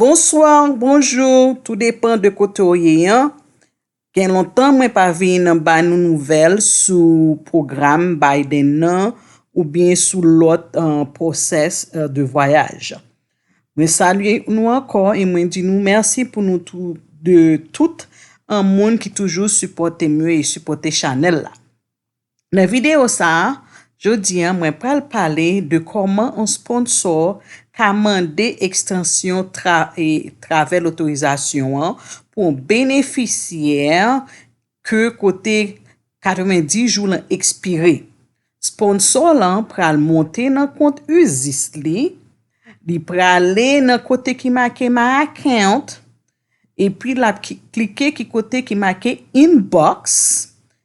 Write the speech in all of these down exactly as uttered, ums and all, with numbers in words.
Bonswa, bonjou, tou depan de kote w ye an. Gen lontan mwen pa vin ba nou nouvèl sou pwogram Biden nan oubyen sou lòt, uh, pwosès, uh, de vwayaj. Mwen salye nou ankò e mwen di nou mèsi pou nou tou, de tout, uh, moun ki toujou sipòte m yo e sipòte chanèl la. Nan videyo sa a, jodi a, mwen pral pale de kòman yon sponsò ka mande ekstansyon tra-, e, travel otorizasyon an pou yon benefisyè ke kote katrevendis jou lan ekspire. Sponsò lan pral monte nan kont USIS li, li prale nan kote ki make My Account, epi l ap ki-, klike ki kote ki make Inbox,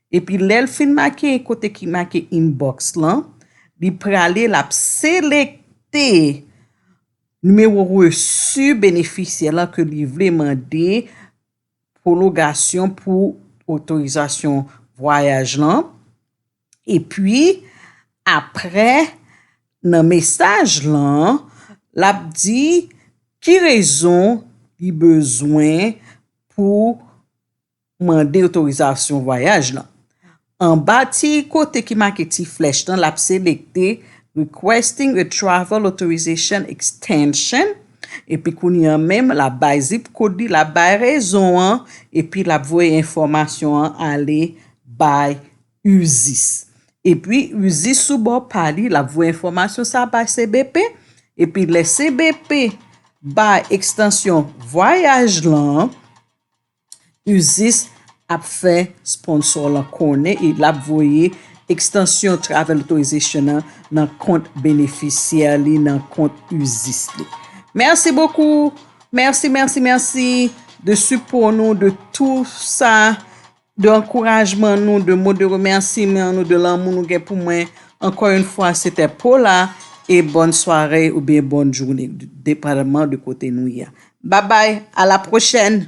epi lè l fin make kote ki make Inbox lan, li prale, l ap selekte nimewo resi benefisyè lan ke li vle mande pwolongasyon pou otorizasyon vwayaj lan. Epi, apre, nan mesaj lan, l ap di ki rezon li bezwen pou mande otorizasyon vwayaj lan. Anba ti kote ki make ti flèch lan, l ap selekte Requesting a Travel Authorization Extension. Epi kounye a menm, l ap bay zip kòd li, l ap bay rezon an, epi l ap voye enfòmasyon an ale bay USIS. Epi USIS sou bò pa li, l ap voye enfòmasyon sa bay CBP. Epi lè CBP bay ekstansyon vwayaj lan, USIS ap fè sponsò lan konnen e l ap voye ekstansyon travel authorization nan nan kont benefisyè li, nan kont USIS li. Mèsi bokou. Mèsi, mèsi, mèsi de sipò nou, de tou sa, de ankourajman nou, de mo de remèsiman nou, de lanmou nou gen pou mwen. Encore une fois, c'était Paula, et bonne soirée oubyen bonne journée, depandaman de kote nou ye a. Bye bye, à la prochaine.